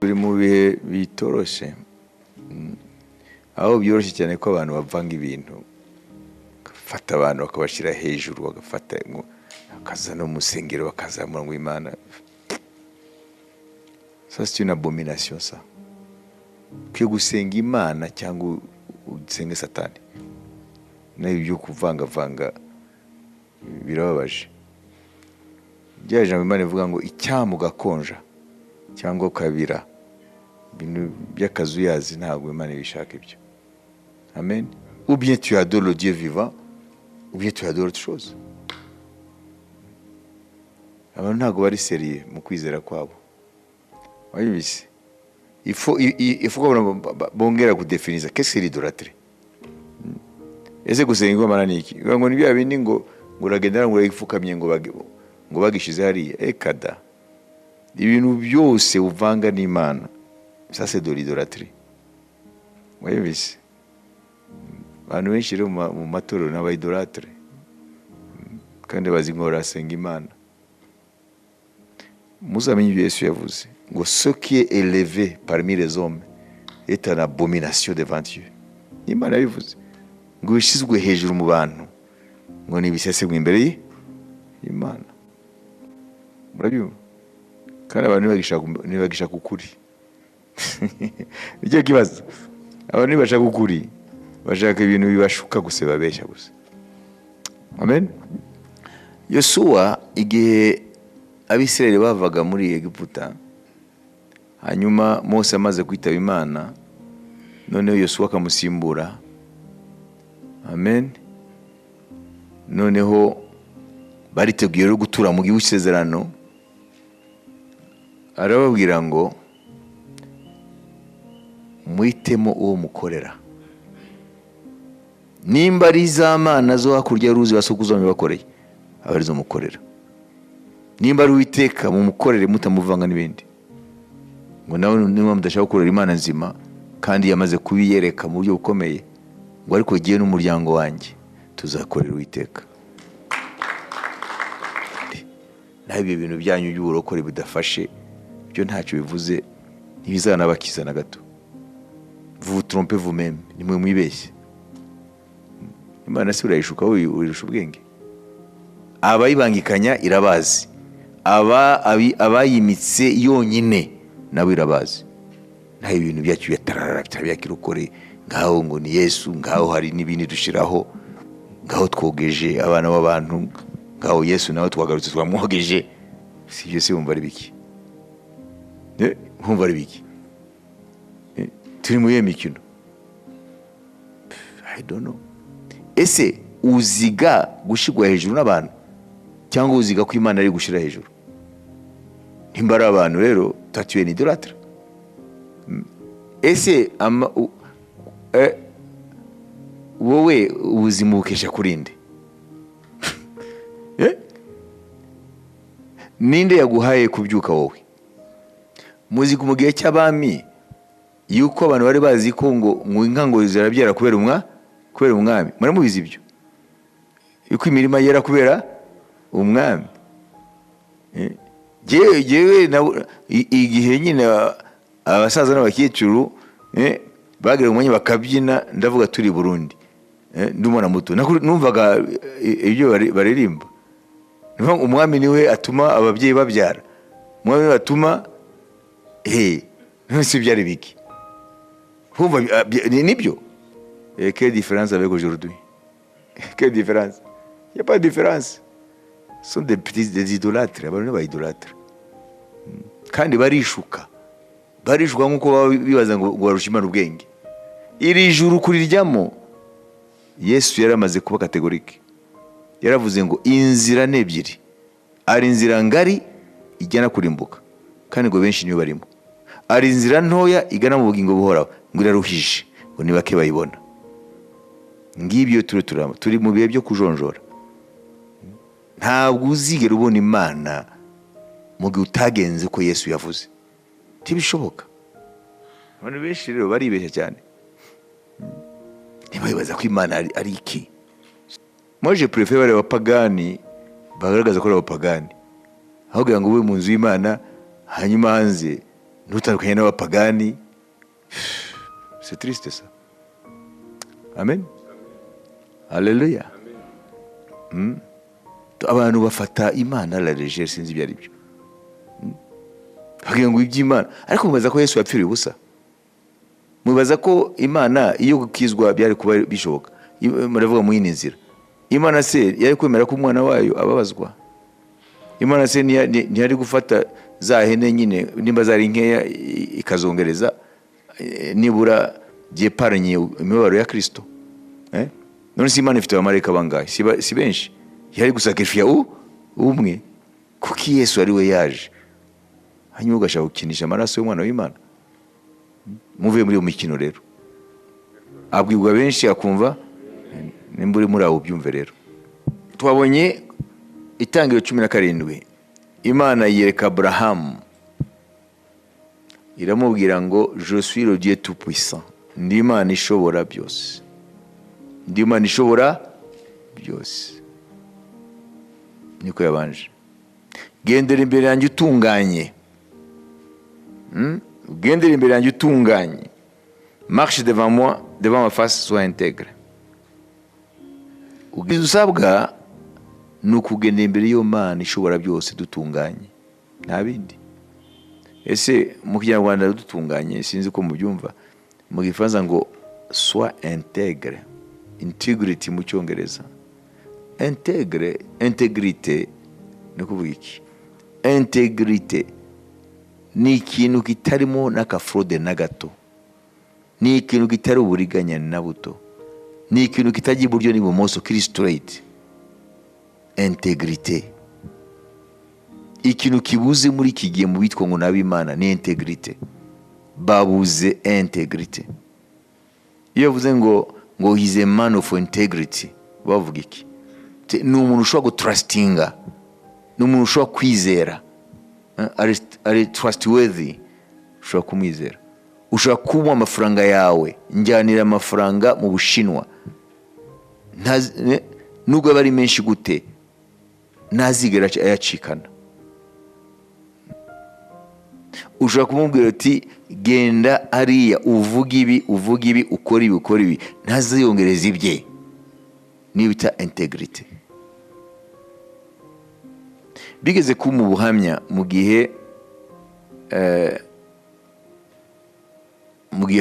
Turi mu bihe bitoroshye, aho byoroshye cyane ko abantu bavanga ibintu, bagafata abantu bakabashyira hejuru, bagafata bakaza no mu nsengero bakazamura ngo Imana. Ça, c'est une abomination, ça. Ukwiye gusenga Imana cyangwa usenge Satani. Naho ibyo kuvangavanga birababaje. Rya jambo Imana ivuga ngo icyama ugakonja cyangwa ukabira, ibintu by'akazuyazi, ntabwo Imana ibishaka ibyo. Amen. Ou bien tu adores le Dieu vivant, ou bien tu adores autre chose. Abantu ntabwo bari sérieux mu kwizera kwabo. Wabibise, il faut ko abantu bongera kudefinisa qu'est-ce que l'idolâtrie. Ese gusenga Imana ni iki? Ngo ni bya bindi ngo uragenda ngo urayipfukamye, ngo bagishize hariya ekada. Ibintu byose uvanga n'Imana, ça, c'est de l'idolâtrie. Wabibise? Abantu benshi rero mu matorero ni aba idolâtres, kandi bazi ngo barasenga Imana. Muzamenye ibyo Yesu yavuze ngo: "Ce qui est élevé parmi les hommes est une abomination devant Dieu." Imana yabivuze ngo ibishyizwe hejuru mu bantu ngo ni ibisesemwa imbere ye Imana. Murabyumva? Kandi abantu ntibagishaka ukuri, nicyo kibazo. Abantu ntibashaka ukuri, bashaka ibintu bibashuka gusa, babeshya gusa. Amen. Yosuwa, igihe Abisirayeli bavaga muri Egiputa, hanyuma Mose amaze kwitaba Imana, noneho Yosuwa akamusimbura. Amen. Noneho bariteguye rero gutura mu gihugu cy'isezerano. Arababwira ngo: "Muhitemo uwo mukorera. Nimba ari za mana zo hakurya y'uruzi basokuruza banyu bakoreye, aba arizo mukorera. Nimba ari Uwiteka, mumukorere mutamuvanga n'ibindi." Ngo nawe niba mudashaka gukorera Imana nzima, kandi yamaze kubiyereka mu buryo bukomeye, ngo: "Ariko jyewe n'umuryango wanjye tuzakorera Uwiteka." Naho ibyo bintu byanyu by'uburokore bidafashe, byo ntacyo bivuze, ntibizanabakiza na gato. Vous vous trompez vous-même, nimwe mwibeshye. Imana se urayishuka? Wowe uyirusha ubwenge? Abayibangikanya irabazi, abayimitse yonyine nabo irabazi. Naho ibintu byacu byatarara bya kirokore, ngaho ngo ni Yesu, ngaho hari n'ibindi dushyiraho, ngaho twogeje abana b'abantu, ngaho Yesu nawe twagarutse twamwogeje, si ibyo se? Wumva ari biki? Wumva ari biki? Turi muri iyo mikino, I don't know. Ese uziga gushyirwa hejuru n'abantu cyangwa uziga ko Imana ari gushyira hejuru? Nimba ari abantu rero, tatuye ni idolâtre. Ese wowe ubuzima bukesha kuri nde? Eh? Ninde yaguhaye kubyuka wowe? Muzi mu gihe cy'abami yuko abantu bari bazi ko ngo inka ngo zirabyara kubera umwami. Muramubizi ibyo, yuko imirima yera kubera umwami. Jyewe igihe nyine abasaza n'abakecuru bagera umwanya bakabyina, ndavuga turi i Burundi, ndi umwana muto, numvaga ibyo baririmba. Ni ukuvuga ngo umwami niwe atuma ababyeyi babyara, umwami niwe atuma none se byari biki? Kumva nibyo. Quelle différence avec aujourd'hui? Quelle différence? Il n'y a pas de différence. Ce sont des petits, des idolâtres. Abantu ni idolâtres. Kandi barishuka. Barishuka nk'uko baba bibaza ngo barusha Imana ubwenge. Iri juru kuriryamo, Yesu yari amaze kuba catégorique. Yaravuze ngo inzira ni ebyiri. Ari inzira ngari ijyana kurimbuka, kandi ngo benshi niyo barimo. Ari inzira ntoya igana mu bugingo buhoraho, ngo iraruhije, ngo ni bake bayibona. Ngibyo turi turama, turi mu bihe byo kujonjora. Ntabwo uzigera ubona Imana mu gihe utagenze uko Yesu yavuze, ntibishoboka. Abantu benshi rero baribeshya cyane, ntibabibaza ko Imana ari iki. Moi, je préfère bari abapagani bagaragaza ko ari abapagani, aho kugira ngo ube mu nzu y'Imana hanyuma hanze. Ntutandukanye n'abapagani. C'est triste, ça. Amen, haleluya. Abantu bafata Imana à la légère, sinzi ibyo ari byo. Bagira ngo iby'Imana, ariko mubaza ko Yesu yapfiriye ubusa? Mubaza ko Imana iyo gukizwa byari kuba bishoboka? Muravuga mu yindi nzira, Imana se yari kwemera ko umwana wayo ababazwa? Imana se ntiyari gufata za hene nyine, nimba zari nkeya, ikazongereza, nibura byeparanye imibabaro ya Kristo? Eh? None se Imana ifite abamarayika bangahe? Si benshi? Yari gusacrifier umwe? Kuki Yesu ari we yaje, hanyuma ugashaka gukinisha amaraso y'umwana w'Imana? Muvuye muri iyo mikino rero. Abwirwa benshi akumva. Nimba uri muri abo, ubyumve rero. Twabonye Itangiriro 17, Imana yereka Aburahamu, iramubwira ngo: "Je suis le Dieu tout puissant, ndi Imana ishobora byose, ndi Imana ishobora byose." Niko yabanje: "Gendera imbere yanjye utunganye. Gendera imbere yanjye utunganye. Marche devant moi, devant ma face, sois intègre." Usabwa ni ukugendera imbere y'iyo Mana ishobora byose dutunganye, nta bindi. Ese mu Kinyarwanda dutunganye, sinzi ko mubyumva. Mu Gifaransa ngo "sois intègre", integrity mu Cyongereza. Intègre, intégrité ni ukuvuga iki? Intégrité ni ikintu kitarimo n'aka fraude na gato, ni ikintu kitari uburiganya na buto, ni ikintu kitajya iburyo n'ibumoso, kiri straight. Intégrité, ikintu kibuze muri iki gihe mu bitwa ngo n'ab'Imana ni intégrité. Babuze intégrité. Iyo bavuze ngo "He's a man of integrity", bavuga iki? Ni umuntu ushobora gutrustinga, ni umuntu ushobora kwizera. Ari trustworthy, ushobora kumwizera, ushobora kumuha amafaranga yawe. Njyanira amafaranga mu Bushinwa, nubwo aba ari menshi gute, ntazigera ayacikana. Ushobora kumubwira uti: "Genda hariya, uvuge ibi, uvuge ibi, ukore ibi, ukore ibi", ntaziyongereza ibye. Niyo bita intégrité. Bigeze kuba mu buhamya mu gihe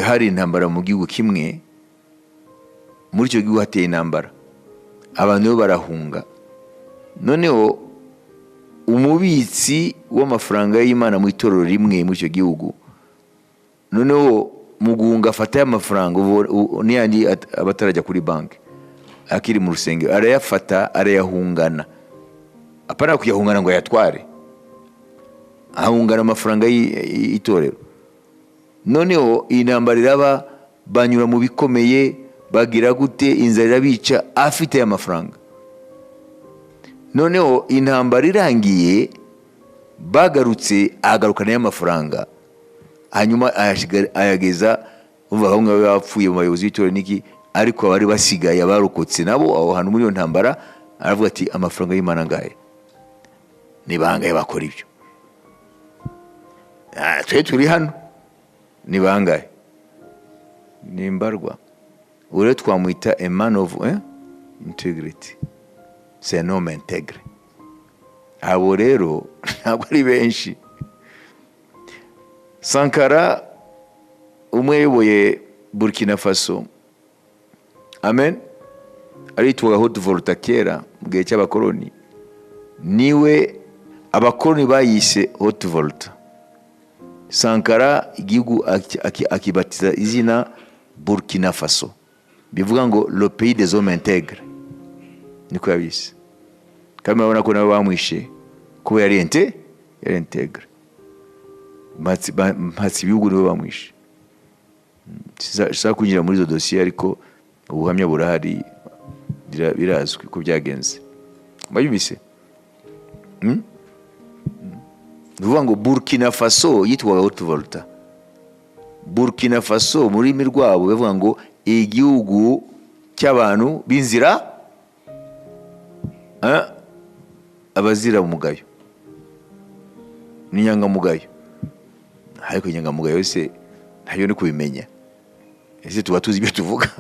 hari intambara mu gihugu kimwe. Muri icyo gihugu hateye intambara, abantu bo barahunga. Noneho umubitsi w'amafaranga y'Imana mu itorero rimwe muri icyo gihugu, noneho mu guhunga afata y'amafaranga n'iyandi aba atarajya kuri banki, akiri mu rusengero, arayafata arayahungana. Apana kuyahungana ngo ayatware, ahungana amafaranga y'itorero. Noneho iyi ntambara iraba, banyura mu bikomeye, bagira gute, inzara irabica, afite aya mafaranga. Noneho intambara irangiye, bagarutse, agarukana y'amafaranga, hanyuma ayageza. Umva, bamwe baba bapfuye mu bayobozi b'itorero n'iki, ariko abari basigaye, abarokotse nabo aho hantu muri iyo ntambara, aravuga ati: "Amafaranga y'Imana ngaye." Ni bangahe bakora ibyo? Ah, twe turi hano ni bangahe? Ni mbarwa. Ubu rero twamwita a man of integrity, c'est un homme intègre. Abo rero ntabwo ari benshi. Sankara umwe yayoboye Burkina Faso, amen, aritwaga Haute Volta kera mu gihe cy'abakoloni. Niwe abakoloni bayise Haute Volta. Sankara igihugu akibatiza izina Burkina Faso, bivuga ngo "le pays des hommes intègres", niko yabise. Kandi murabona ko nabo bamwishe kuba yari intègre. Mpatse ibihugu nibo bamwishe. Sinshaka kwinjira muri izo dosiye, ariko ubuhamya burahari, birazwi ko byagenze. Mwabyumvise? Ni ukuvuga ngo Burkina Faso yitwaga Haute Volta. Burkina Faso mu rurimi rwabo bavuga ngo igihugu cy'abantu b'inzira, abazira umugayo n'inyangamugayo. Ariko inyangamugayo yose ntayo ni kubimenya. Ese tuba tuzi ibyo tuvuga?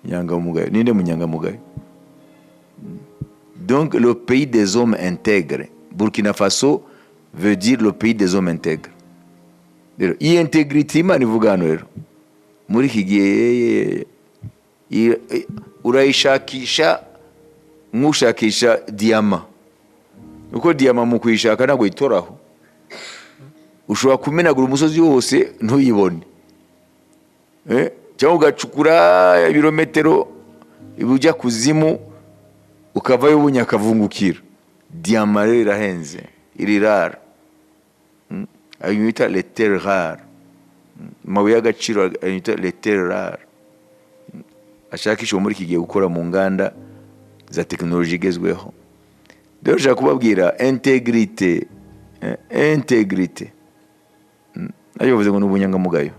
Inyangamugayo, ninde munyangamugayo? Donc le pays des hommes intègres, Burkina Faso veut dire le pays des hommes intègres. Rero iyi intégrité Imana ivuga hano rero muri iki gihe, urayishakisha nk'ushakisha diyama, kuko diyama mu kuyishaka ntabwo uyitoraho. Ushobora kumenagura umusozi wose ntuyibone, cyangwa ugacukura ibirometero ujya kuzimu, ukavayo ubunyakavungukira. Diyama rero irahenze, iri rare, ayo bita les terres rares, amabuye y'agaciro ayo bita les terres rares, ashakishwa muri iki gihe gukora mu nganda za tekinoloji igezweho. Rero ushaka kubabwira intégrité, intégrité nayo bavuze ngo ni ubunyangamugayo.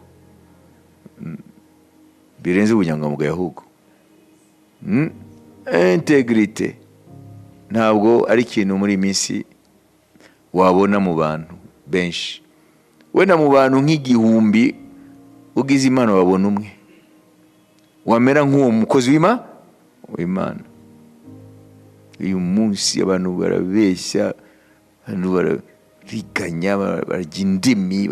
Birenze ubunyangamugayo ahubwo. Intégrité ntabwo ari ikintu muri iyi minsi wabona mu bantu benshi. Wenda mu bantu nk'igihumbi, ugize Imana wabona umwe wamera nk'uwo mukozi w'Imana. Uyu munsi abantu barabeshya, abantu barariganya, barya indimi,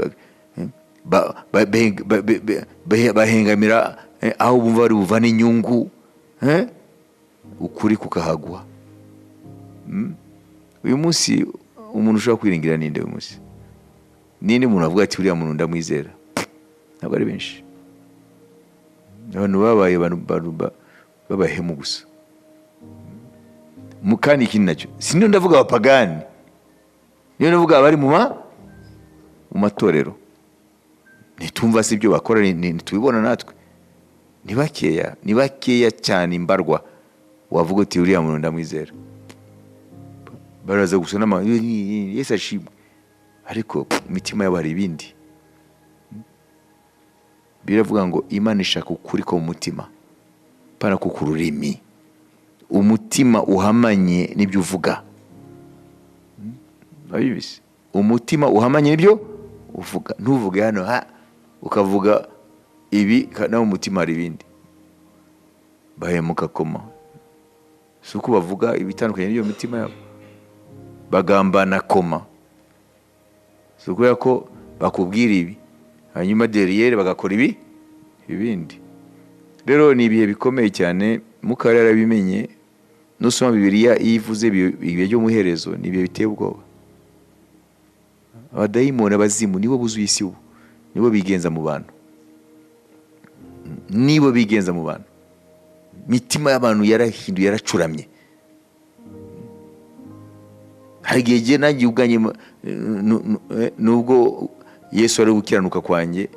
bahengamira aho bumva bari buvane inyungu, ukuri kukahagwa. Uyu munsi umuntu ushobora kwiringira ninde? Uyu munsi ninde umuntu avuga ati: "Uriya muntu ndamwizera"? Ntabwo ari benshi. Abantu babaye abantu b'abahemu gusa. Mu kandi ikindi nacyo, si niyo ndavuga abapagani, niyo ndavuga abari mu matorero. Ntitumva si ibyo bakora, ntitubibona natwe? Ni bakeya, ni bakeya cyane, imbarwa, wavuga uti: "Uriya muntu ndamwizera." Baraza gusa n'ama "Yesu ashimwe", ariko imitima yabo hari ibindi. Biravuga ngo Imana ishaka ukuri ko mu mutima, pana ko ku rurimi. Umutima uhamanye n'ibyo uvuga. Wabizi, umutima uhamanye n'ibyo uvuga. Ntuvuge hano ha ukavuga ibi, nawe mu mutima hari ibindi. Bahemuka koma, si uko bavuga ibitandukanye n'ibyo mu mitima yabo? Bagambana koma, si ukubera ko bakubwira ibi, hanyuma derrière bagakora ibi ibindi? Rero ni ibihe bikomeye cyane. Mwuka yarabimenye. Nusoma Bibiliya, iyo ivuze ibihe by'umuherezo, ni ibihe biteye ubwoba. Abadayimoni, abazimu nibo buzuye isi ubu, nibo bigenza mu bantu, nibo bigenza mu bantu. Imitima y'abantu yarahinduye, yaracuramye. Hari igihe gihe nanjye ubwanjye, nubwo Yesu ari gukiranuka kwanjye,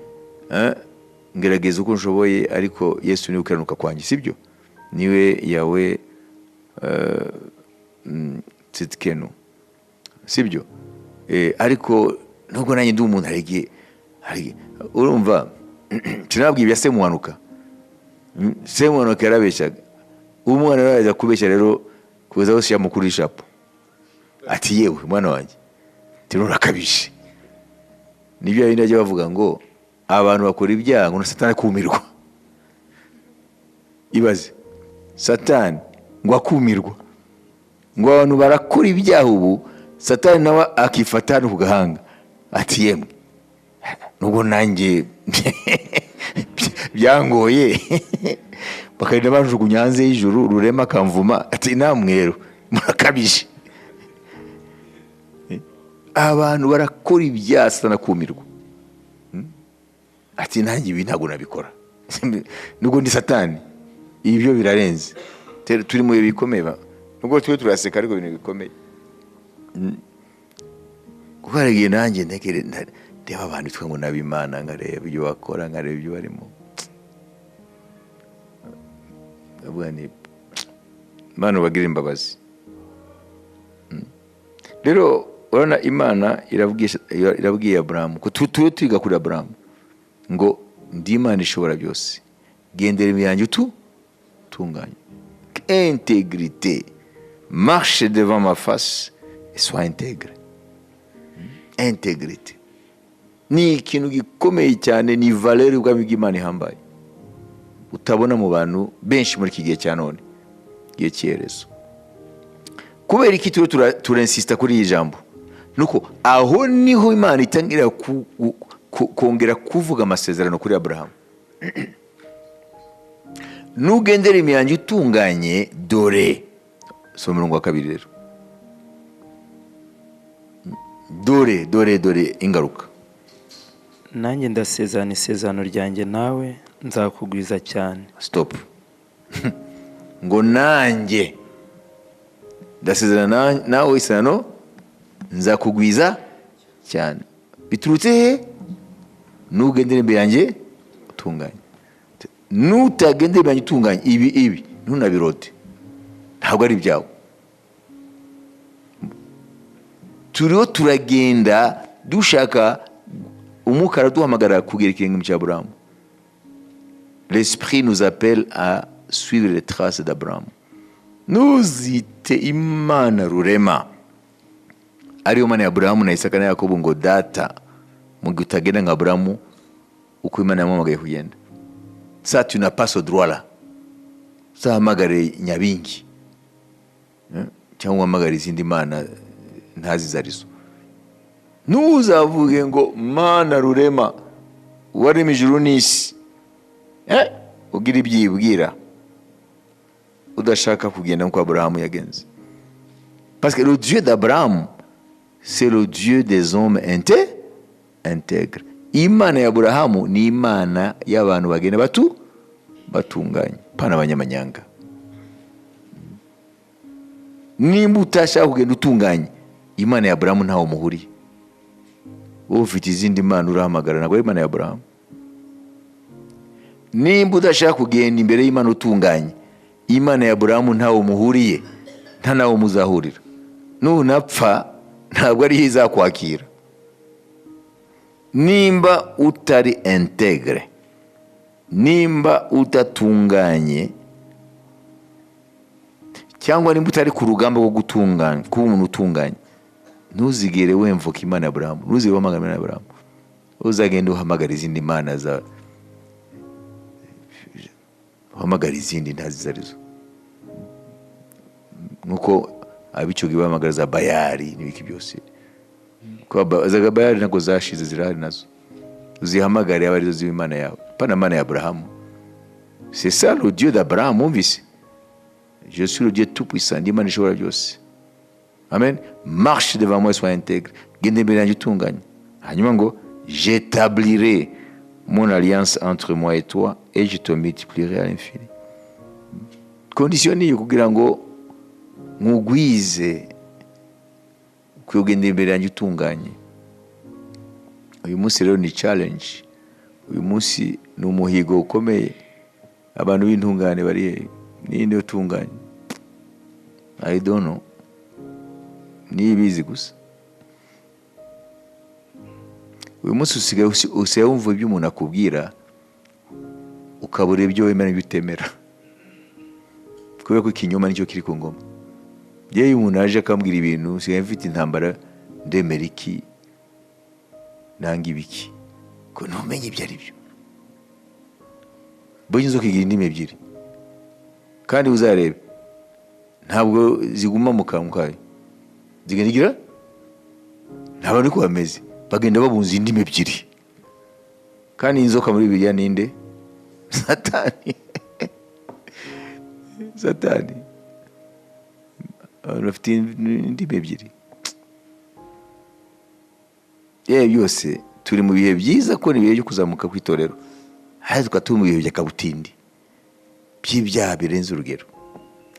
ngerageza uko nshoboye, ariko Yesu ni gukiranuka kwanjye, sibyo? Niwe yawe tsitkenu, sibyo? Ariko nubwo nanjye ndi umuntu, hari igihe urumva sinabwiye ibya Semuhanuka. Semuhanuka yarabeshyaga. Umwana we yaza kubeshya rero kugeza aho yamukura ishapo, ati: "Yewe mwana wanjye, urakabije." Nibyo bindi bajya bavuga ngo abantu bakora ibyaha ngo na Satani akumirwa. Ibaze, Satani ngo akumirwa, ngo abantu barakora ibyaha ubu, Satani nawe akifata hano ku gahanga ati: "Yemwe, nubwo nanjye byangoye, bakagenda banjugunya hanze y'ijuru, Rurema akamvuma," ati: "Namwe rero murakabije." Abantu barakora ibyaha, Satani akumirwa, ati: "Nanjye ibi ntabwo nabikora nubwo ndi Satani, ibyo birarenze." Turi mu bihe bikomeye, nubwo twe turaseka, ariko ibintu bikomeye. Kuko hari igihe nanjye ndeba abantu bitwa ngo n'ab'Imana, nkareba ibyo bakora, nkareba ibyo barimo, ndavuga ni Imana ubagirire imbabazi. Rero urabona Imana irabwiye Aburahamu, ko tube twiga kuri Aburahamu, ngo: "Ndi Imana ishobora byose, gendera imbere yanjye utunganye." Intégrité, marche devant ma face et sois intègre. Intégrité ni ikintu gikomeye cyane, ni valeur y'ubwami bw'Imana ihambaye utabona mu bantu benshi muri iki gihe cya none, igihe cy'iherezo. Kubera iki turiho turainsista kuri iri jambo? Nuko aho niho Imana itangira kongera kuvuga amasezerano kuri Aburahamu: "Nugendera imihango itunganye." Dore soma umurongo wa kabiri rero. Dore, dore, dore ingaruka. Nanjye ndasezerana isezerano ryanjye nawe, nzakugwiza cyane. Stop. Ngo "Nanjye ndasezerana nawe isezerano, nzakugwiza cyane." Biturutse he? Nugendera imbere yanjye utunganye. Nutagendera imbere yanjye utunganye, ibi ntunabirote, ntabwo ari ibyawe. Turiho turagenda dushaka Umwuka araduhamagara kugera ikirenge mu cya Aburahamu. L'esprit nous appelle à suivre les traces d'Abraham. Ntuzite Imana Rurema, ariyo Mana ya Aburahamu na Isaka na Yakobo, ngo "Data", mu gihe utagenda nka Aburahamu uko Imana yamuhamagaye kugenda. Ça, tu n'as pas ce droit là. Uzahamagare Nyabingi, cyangwa uhamagare izindi mana ntazi izo arizo. Ntuzavuge ngo "Mana Rurema warema ijuru n'isi", ugira ibyibwira udashaka kugenda nk'uko Aburahamu yagenze, parce que le Dieu d'Abraham, c'est le Dieu des hommes intègres. Imana ya Aburahamu ni Imana y'abantu bagenda batunganye, pana abanyamanyanga. Nimba utashaka kugenda utunganye, Imana ya Aburahamu ntawe muhuriye. Wowe ufite izindi mana urahamagara, ntabwo ari Imana ya Aburahamu. Nimba udashaka kugenda imbere y'Imana utunganye, Imana ya Aburahamu ntawe muhuriye, nta nawe muzahurira. Nunapfa ntabwo ariyo izakwakira. Nimba utari intègre, nimba udatunganye, cyangwa nimba utari ku rugamba rwo gutunganya, kuba umuntu utunganye, ntuzigere wemvuka Imana ya Aburahamu, ntuzigere uhamagara Imana ya Aburahamu. Uzagenda uhamagara izindi mana, za uhamagara izindi ntazi izo arizo, nk'uko ab'icyo gihe bahamagara za Bayari n'ibiki byose. Kuko za Bayari ntabwo zashize, zirahari nazo. Uzihamagare aba arizo ziba Imana yawe, pana Imana ya Aburahamu. C'est ça le Dieu d'Abraham. Wumvise? Je suis le Dieu tout puissant, ndi Imana ishobora byose. Amen. Marche devant moi et sois intègre, genda imbere yanjye utunganye. Hanyuma ngo "J'établirai mon alliance entre moi et toi et je te multiplierai à l'infini." Condition niyo kugira ngo nkugwize, kugenda imbere yanjye utunganye. Uyu munsi rero ni challenge, uyu munsi ni umuhigo ukomeye. Abantu b'intungane bari he? Ninde utunganye? I don't know, nibizi gusa. Uyu munsi usigaye wumva ibyo umuntu akubwira, ukabura ibyo wemera n'ibyo utemera, kubera ko ikinyoma nicyo kiri ku ngoma. Yewe, iyo umuntu aje akambwira ibintu, nsigaye mfite intambara: ndemera iki, nanga ibiki, ko ntumenye ibyo ari byo? Burya inzoka igira indimi ebyiri, kandi uzarebe ntabwo ziguma mu kanwa kayo, zigenda igira ntabwo ariko bameze, bagenda babunza indimi ebyiri. Kandi inzoka muri Bibiliya ninde? Satani. Satani. Abantu bafite indimi ebyiri. Yewe, byose turi mu bihe byiza, ko ni ibihe byo kuzamuka kw'itorero, ariko tukaba turi mu bihe by'akabutindi by'ibyaha birenze urugero,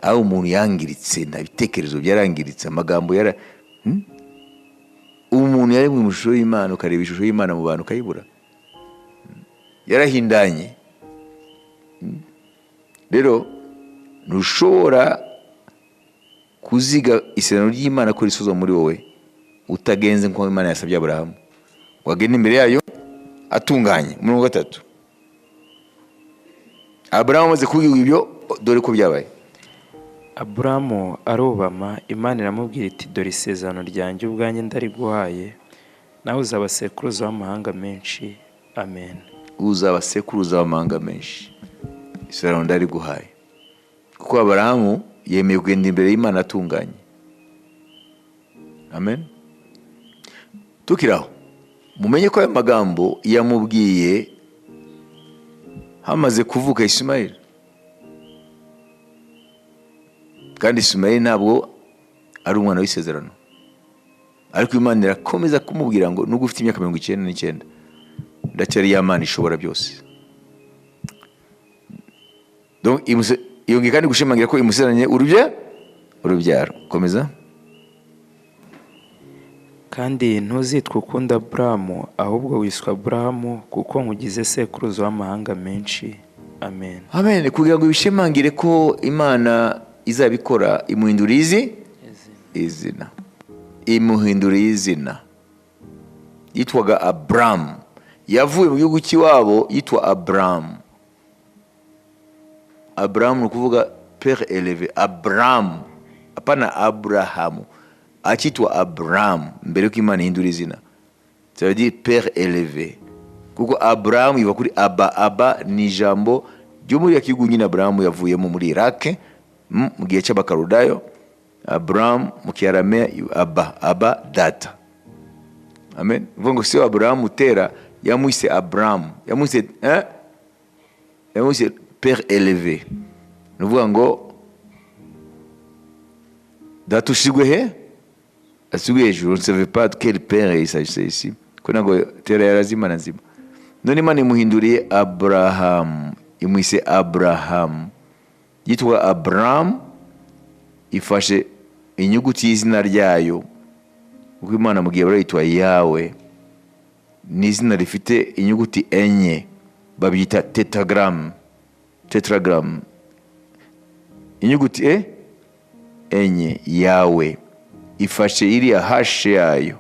aho umuntu yangiritse, nta bitekerezo byarangiritse, amagambo yara Umuntu yaremwe mu ishusho y'Imana, ukareba ishusho y'Imana mu bantu ukayibura, yarahindanye. Rero ntushobora kuziga isezerano ry'Imana ko risozwa muri wowe utagenze nk'uko Imana yasabye Aburahamu, ngo agende imbere yayo atunganye. Umurongo wa gatatu: Aburahamu amaze kubwirwa ibyo, dore ko byabaye. Aburamu arubama, Imana iramubwira iti: "Dore isezerano ryanjye ubwanjye ndariguhaye. Nawe uzaba sekuruza w'amahanga menshi. Amen. Uzaba sekuruza w'amahanga menshi. Isezerano ndariguhaye, kuko Aburahamu yemeye kugenda imbere y'Imana atunganye. Amen. Tukiri aho, mumenye ko ayo magambo yamubwiye hamaze kuvuka Ishimayeli, kandi Ishimayeli ntabwo ari umwana w'isezerano, ariko Imana irakomeza kumubwira ngo nubwo ufite imyaka 99, ndacyari ya Mana ishobora byose. Donc, yongeye kandi gushimangira ko imusezeranye urubyaro. Komeza. Kandi ntuzitwa ukundi Aburamu, ahubwo wiswe Aburahamu, kuko nkugize sekuruza w'amahanga menshi. Amen. Amen. Kugira ngo bishimangire ko Imana izabikora, imuhindura izina. Imuhindura izina. Yitwaga Aburamu. Yavuye mu gihugu cy'iwabo yitwa Aburamu. Aburamu ni ukuvuga père élevé. Aburamu, apana Aburahamu. Akitwa Aburamu mbere yuko Imana ihindura izina. Ça veut dire père élevé. Kuko Aburamu iva kuri Aba. Aba ni ijambo ryo muri ya gihugu nyine Aburamu yavuyemo muri Iraq mu gihe cy'Abakarudayo. Aburamu mu Kiarameya Aba, Aba data. Amen. Uvuga ngo si Aburamu Tera yamwise Aburamu, yamwise hein? Yamwise père élevé. Ni ukuvuga ngo data ushigwe he? Asubwe hejuru. On ne savait pas quel père il s'agissait ici. Ko ntabwo Tera yarazi Imana nzima. None Imana imuhinduriye Abraham, imwise Abraham. Yitwa Abraham, ifashe inyuguti y'izina ryayo, kuko Imana mu gihe yitwa Yawe, ni izina rifite inyuguti enye, babyita tetragram. Tetragram, inyuguti enye. Yawe ifashe iriya hashe yayo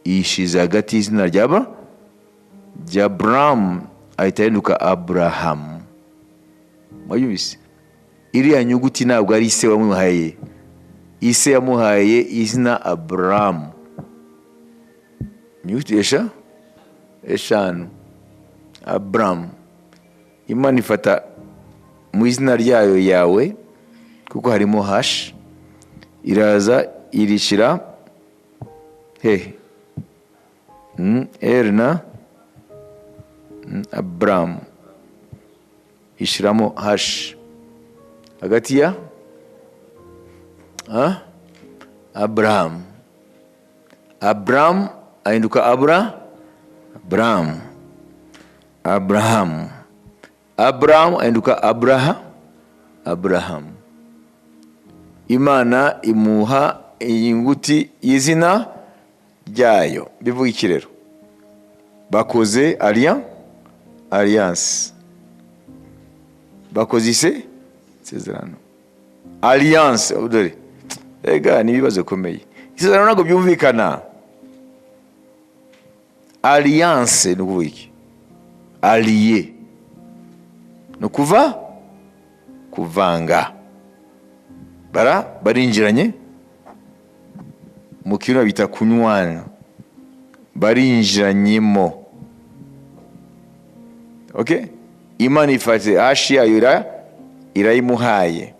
iyishize hagati y'izina rya Aburamu, ahita ahinduka Aburahamu. Mwabyumvise? Iriya nyuguti ntabwo ari ise wamuhaye. Ise yamuhaye izina Aburamu, inyuguti 5, Aburamu. Imana ifata mu izina ryayo Yawe, kuko harimo hashi, iraza irishyira hehe? R na Aburamu, ishyiramo hashi hagati ya Aburahamu. Aburamu ahinduka Aburamu. Aburahamu. Aburahamu ahinduka Aburahamu. Imana imuha inyuguti y'izina ryayo. Bivuga iki rero? Bakoze alliance, bakoze isezerano, alliance. Dore ega ni ibibazo bikomeye. Isezerano ntabwo byumvikana. Alliance ni ukuvuga iki? Allié ni ukuva kuvanga, barinjiranye. Mu Kirundi bita kunywana, barinjiranyemo. Okay, Imana ifate hashi yayo irayimuhaye.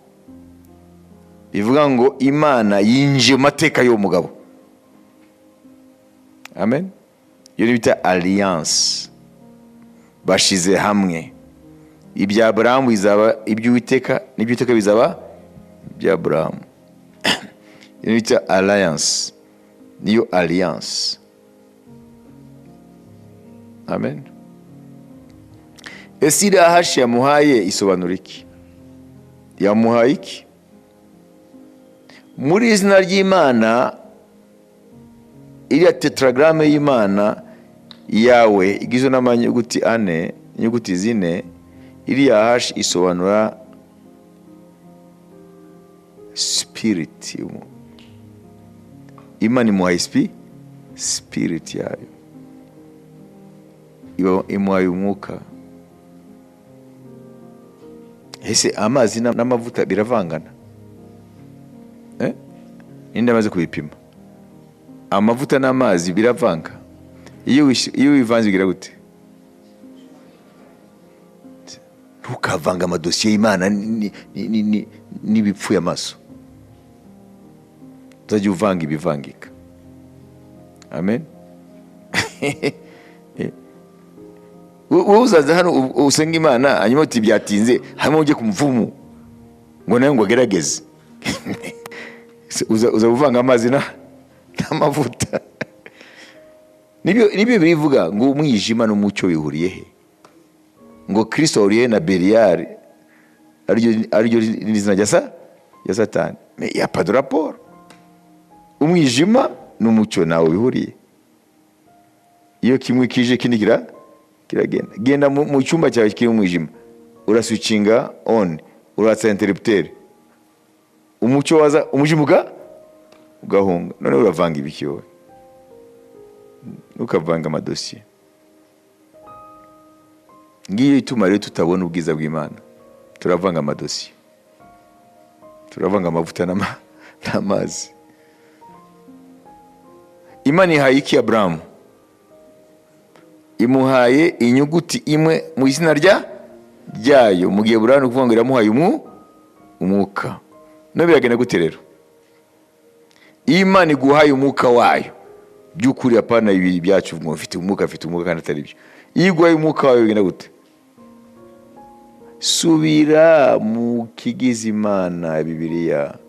Bivuga ngo Imana yinjiye mu mateka y'uwo mugabo. Amen. Iyo bita alliance, bashize hamwe. Ibya Aburahamu bizaba iby'Uwiteka, n'iby'Uwiteka bizaba ibya Aburahamu. Iyo bita alliance, niyo alliance. Amen. Ese iriya hashi yamuhaye isobanura iki? Yamuhaye iki muri izina ry'Imana? Iriya tetragramme y'Imana Yawe igizwe n'amanyuguti ane, inyuguti zine, iriya hashi isobanura spirit. Imana imuhaye spirit yayo, imuhaye umwuka. Ese amazi n'amavuta biravangana? Ninde amaze kubipima? Amavuta n'amazi biravanga. Iyo wivanze bigira gute? Ntukavanga amadosiye y'Imana n'ibipfuye amaso. Uzajya uvanga ibivangika. Amen. Wowe uzaza hano usenge Imana, hanyuma uti byatinze, hanyuma ujye ku mupfumu ngo nawe ngo agerageze. Uza uvanga amazi n'amavuta. Nibyo bivuga ngo umwijima n'umucyo bihuriye he? Ngo Kristo ahuriye na Beliyali, ariryo n'izina rya Satani. Mais y a pas de rapport. Umwijima n'umucyo ntawe bihuriye. Iyo kimwe kije ikindi kiragenda. Genda mu cyumba cyawe kiri umwijima, uraswitchinga on, uratsa interrupteur, umucyo waza, umwijima ugahunga. None uravanga ibiki wowe? Ntukavanga amadosiye. Ngiyo ituma rero tutabona ubwiza bw'Imana. Turavanga amadosiye, turavanga amavuta n'amazi. Imana ihaye iki Aburahamu? Imuhaye inyuguti imwe mu izina ryayo. Mu gihe Burahamu kuvuga ngo iramuhaye umwuka. No biragenda gute rero? Iyo Imana iguhaye umwuka wayo by'ukuri, apana ibi byacu ngo mfite umwuka, mfite umwuka kandi atari byo. Iyo iguhaye umwuka wayo bigenda gute? Subira mu kigize Imana Bibiliya: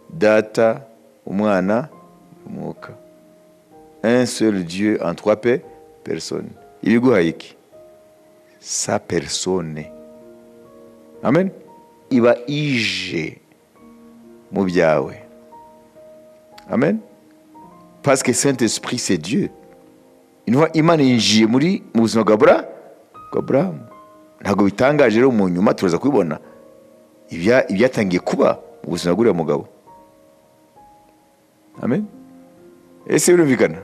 Data, Umwana, Umwuka, un seul Dieu en trois personnes. Ibiguhaye iki? Sa personne. Amen. Iba ije mu byawe. Amen. Parce que Saint Esprit, c'est Dieu. Intumwa Imana yinjiye muri mu buzima bwa Aburahamu. Ntabwo bitangaje rero, mu nyuma turaza kubibona ibyatangiye kuba mu buzima bw'uriya mugabo. Amen. Ese birumvikana?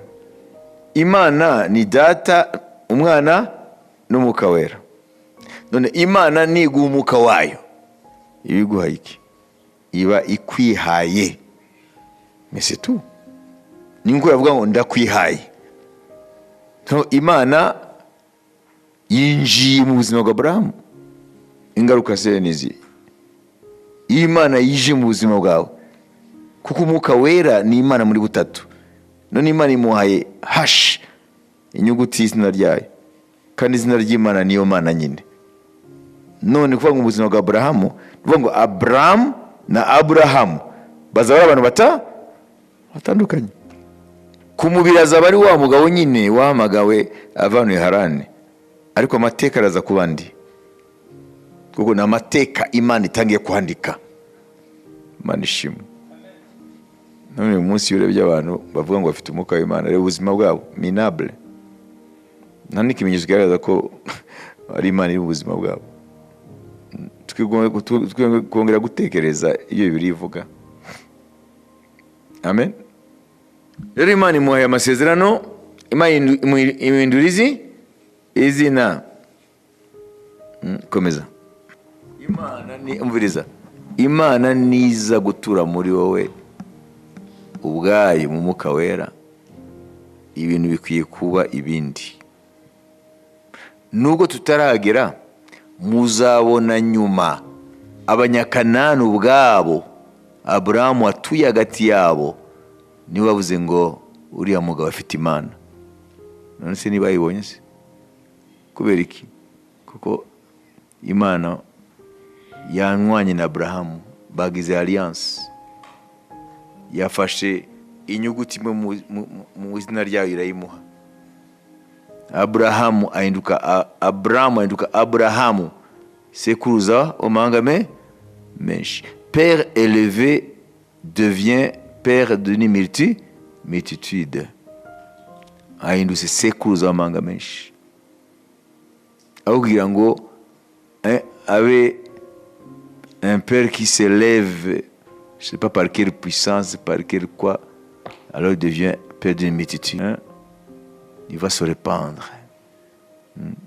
Imana ni Data, Umwana n'Umwuka Wera. None Imana niguha umwuka wayo, iba iguhaye iki? Iba ikwihaye. Mais c'est tout. Ni nkuko yavuga ngo ndakwihaye. No, Imana yinjiye mu buzima bwa Aburahamu. Ingaruka se ni izi? Iyo Imana yije mu buzima bwawe, kuko Umwuka Wera ni Imana muri butatu, none Imana imuhaye hashi inyuguti y'izina ryayo, kandi izina ry'Imana niyo Mana nyine. None kuvuga ngo ubuzima bwa Aburahamu, ni ukuvuga ngo Aburahamu na Aburahamu bazaba ari abantu batandukanye. Ku mubiri azaba ari wa mugabo nyine wahamagawe avanuye Harani, ariko amateka araza kuba andi, kuko ni amateka Imana itangiye kwandika. Imana ishimwe. None uyu munsi iyo urebye abantu bavuga ngo bafite umwuka w'Imana, reba ubuzima bwabo, minable. Nta n'ikimenyetso kigaragaza ko ari Imana iri mu buzima bwabo. Tugomba kongera gutekereza iyo Bibiliya ivuga. Amen. Rero Imana imuhaye amasezerano, Imana imuhindura izina. Komeza. Imana ni umviriza, Imana niza gutura muri wowe ubwayo mu Mwuka Wera, ibintu bikwiye kuba ibindi. Nubwo tutaragera, muzabona nyuma Abanyakanani ubwabo, Aburahamu atuye hagati yabo, niwe bavuze ngo uriya mugabo afite Imana. None se niba yibonye se kubera iki? Kuko Imana yanywanye na Aburahamu, bagize alliance, yafashe inyuguti imwe mu izina ryayo irayimuha. Aburahamu ahinduka Aburahamu ahinduka Aburahamu, sekuruza w'amahanga menshi. Père élevé devient père d'une multitude. Ahindutse sekuruza w'amahanga menshi, aho kugira ngo abe un père qui s'élève, je sais pas par quelle puissance, par quel quoi, alors il devient père d'une multitude, hein? Il va se répandre.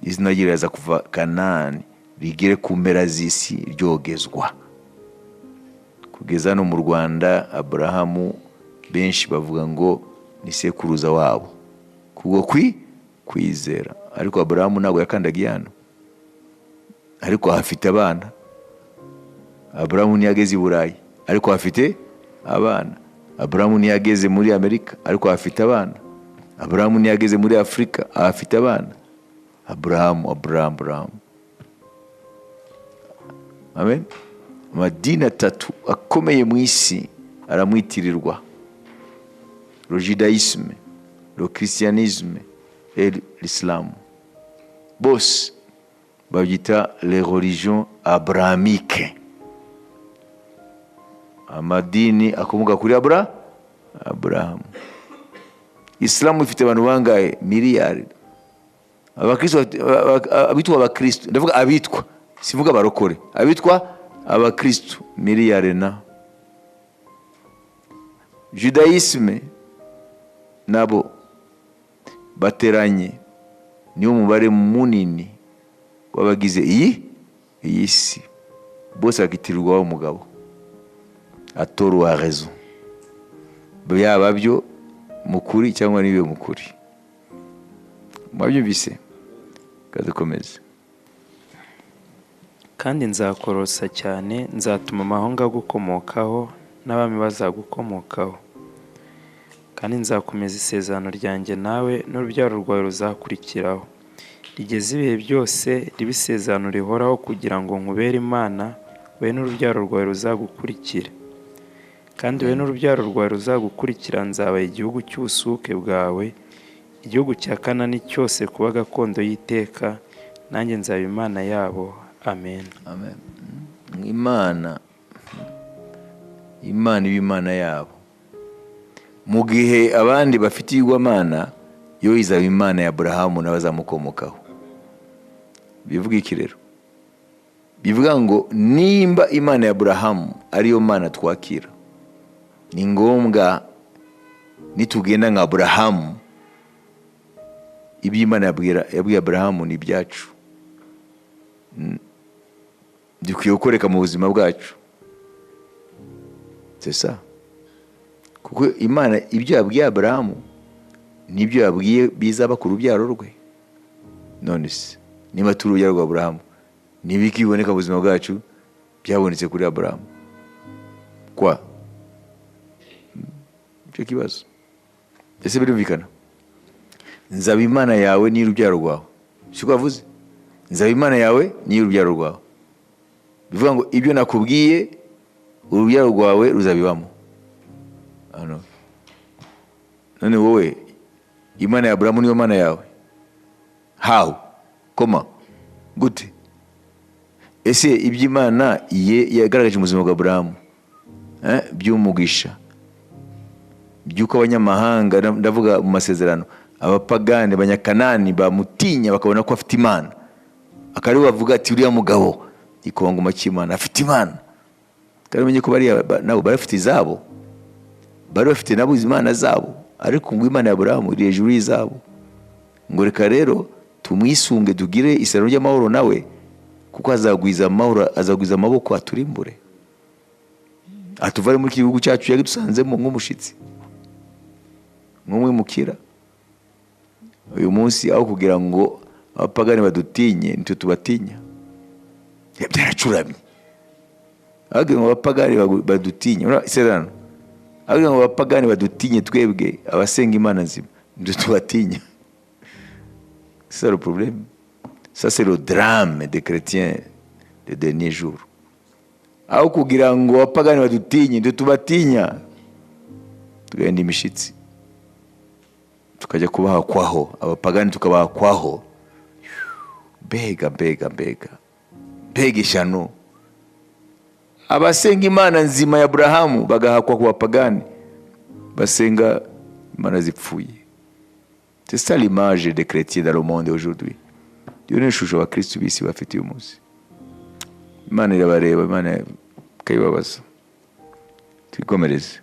Izina rye riraza kuva Kanani rigere ku mpera z'isi ryogezwa, kugeza no mu Rwanda. Aburahamu benshi bavuga ngo Ni sekuruza wabo kubwo kwizera. Ariko Aburahamu ntabwo yakandagiye hano, ariko afite abana. Aburahamu ntiyageze i Burayi, ariko afite abana. Aburahamu ntiyageze muri Amerika, ariko afite abana. Aburahamu ntiyageze muri Afurika, afite abana. Aburahamu, Aburahamu, Aburahamu. Amen. Amadini atatu akomeye mu isi aramwitirirwa: le judaïsme, le christianisme et l'islam. Bose babyita les religions abrahamiques, amadini akomoka kuri Aburahamu. Isilamu ifite abantu bangahe? Miliyari. Abakristo, abitwa abakristo, ndavuga abitwa, sivuga abarokore, abitwa abakristo miliyari. Na judaïsme nabo bateranye niwo mubare munini w'abagize iyi si. Bose bakitirirwa umugabo à tort ou à raison, byaba byo mu kuri cyangwa n'ibibe mu kuri. Mwabyumvise? Kadukomeze. Kandi nzakorosa cyane, nzatuma amahanga agukomokaho n'abami bazagukomokaho. Kandi nzakomeza isezerano ryanjye nawe n'urubyaro rwawe ruzakurikiraho, rigeze ibihe byose, ribe isezerano rihoraho kugira ngo nkubere Imana, wowe n'urubyaro rwawe ruzagukurikira. Kandi wowe n'urubyaro rwawe ruzagukurikira nzabaha igihugu cy'ubusuke bwawe, igihugu cya Kanani cyose kuba gakondo y'iteka, nanjye nzaba Imana yabo. Amen. Amen. Imana, Imana iba Imana yabo. Mu gihe abandi bafite ibigwamana, yo izaba Imana ya Aburahamu n'abazamukomokaho. Bivuga iki rero? Bivuga ngo nimba Imana ya Aburahamu ariyo Mana twakira, ni ngombwa nitugenda nka Aburahamu, ibyo Imana yabwiye Aburahamu ni ibyacu, dukwiye gukoreka mu buzima bwacu. C'est ça, kuko Imana ibyo yabwiye Aburahamu nibyo yabwiye bizaba ku rubyaro rwe. None se niba turi urubyaro rwa Aburahamu, nibiki biboneka mu buzima bwacu byabonetse kuri Aburahamu? Kwa icyo kibazo, ese birumvikana? Nzaba Imana yawe n'urubyaro rwawe, siko yavuze? Nzaba Imana yawe n'urubyaro rwawe, bivuga ngo ibyo nakubwiye urubyaro rwawe ruzabibamo. Hano none wowe, Imana ya Aburahamu niyo Mana yawe? How? Koma gute? Ese ibyo Imana ye yagaragaje mu buzima bwa Aburahamu, by'umugisha, by'uko abanyamahanga, ndavuga mu masezerano, abapagani, abanyakanani bamutinya, bakabona ko afite Imana, akaba aribo bavuga ati: "Uriya mugabo igikomangoma cy'Imana, afite Imana." Kandi umenye ko bariya nabo bari bafite izabo, bari bafite nabo imana zabo, ariko ngo Imana ya Aburahamu iri hejuru y'izabo, ngo reka rero tumwisunge, tugire isezerano ry'amahoro nawe, kuko azagwiza amahoro, azagwiza amaboko aturimbure, atuvare muri iki gihugu cyacu yadusanzemo nk'umushitsi, nk'umwimukira. Uyu munsi, aho kugira ngo abapagani badutinye, nitwe tubatinya. Byaracuramye. Aho kugira ngo abapagani badutinye, urabona isezerano, aho kugira ngo abapagani badutinye, twebwe abasenga Imana nzima nitwe tubatinya. C'est ça le problème, ça c'est le drame des chrétiens des derniers jours. Aho kugira ngo abapagani badutinye, nitwe tubatinya, tugenda imishitsi, tukajya kubaha kwaho abapagani, tukabaha kwaho. Mbega, mbega, mbega, mbega ishyano! Abasenga Imana nzima ya Aburahamu bagahakwa ku bapagani basenga imana zipfuye. C'est ça l'image des chrétiens dans le monde aujourd'hui. Iyo ni ishusho abakristu b'isi bafite uyu munsi. Imana irabareba, Imana ikayibabaza. Twikomereze.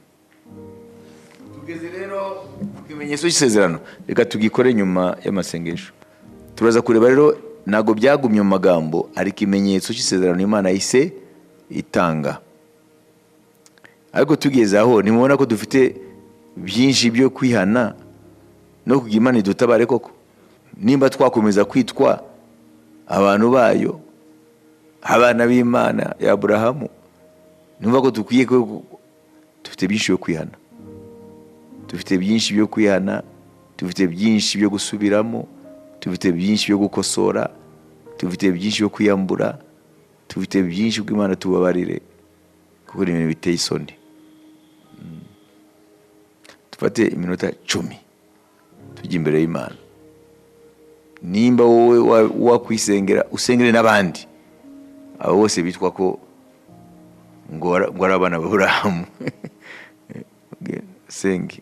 Tugeze rero ku kimenyetso cy'isezerano. Reka tugikore nyuma y'amasengesho. Turaza kureba rero, ntabwo byagumye mu magambo, ariko ikimenyetso cy'isezerano Imana yise itanga. Ariko tugeze aho, ntimubona ko dufite Byinshi byo kwihana no kugira Imana idutabare koko, nimba twakomeza kwitwa abantu bayo, abana b'Imana ya Aburahamu. Numva ko dukwiye ko dufite byinshi byo kwihana, dufite byinshi byo kwihana, dufite byinshi byo gusubiramo, dufite byinshi byo gukosora, dufite byinshi byo kwiyambura, dufite byinshi bw'Imana tubabarire, kuko ni ibintu biteye isoni. Dufate iminota 10 tujya imbere y'Imana. Nimba wowe wakwisengera, usengere n'abandi, abo bose bitwa ko ngo ari abana ba Aburahamu. Senge.